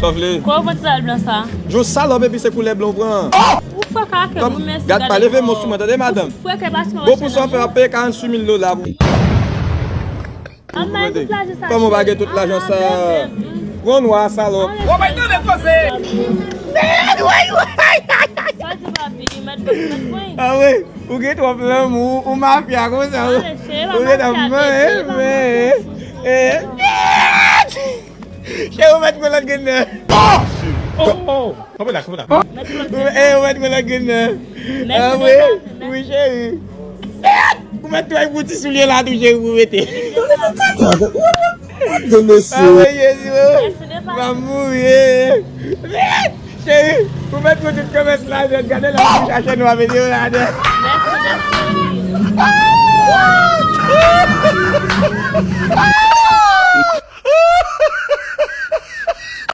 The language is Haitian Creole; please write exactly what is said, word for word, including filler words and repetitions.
Sa w vle? Kò vant sal blan sa. Yon salòp epi se koulè blan w pran. Ou fè kake, ou mèsi. Gad, pa leve mo sou mwen, tande, madanm. Ou fè kè pase mwen. Bon, pou sa w fè, w ap peye karanntuit mil dola pou. Kòman w pa gen tout lajan sa? Pran nwa, salòp. Ou bay tande koze. Sa di papi, mèt mèt mwen. Ah wi, ou gen twòp lanmou, ou mafya konsa. Ou gen nan mwen, men. Cheri, ou mèt pran lòt grenn nan. Oh, oh, kanpe la, kanpe la. Ou mèt pran lòt grenn nan. Ah wi, wi, cheri. Ou mèt twòp pou ti soulye la tou, cheri, pou mete. Gade mesye. Ah wi, Jezi, wi. M ap mouri. Cheri, ou mèt pran tout kòmès la, gade la, ou chache nwa, mete yo ladan.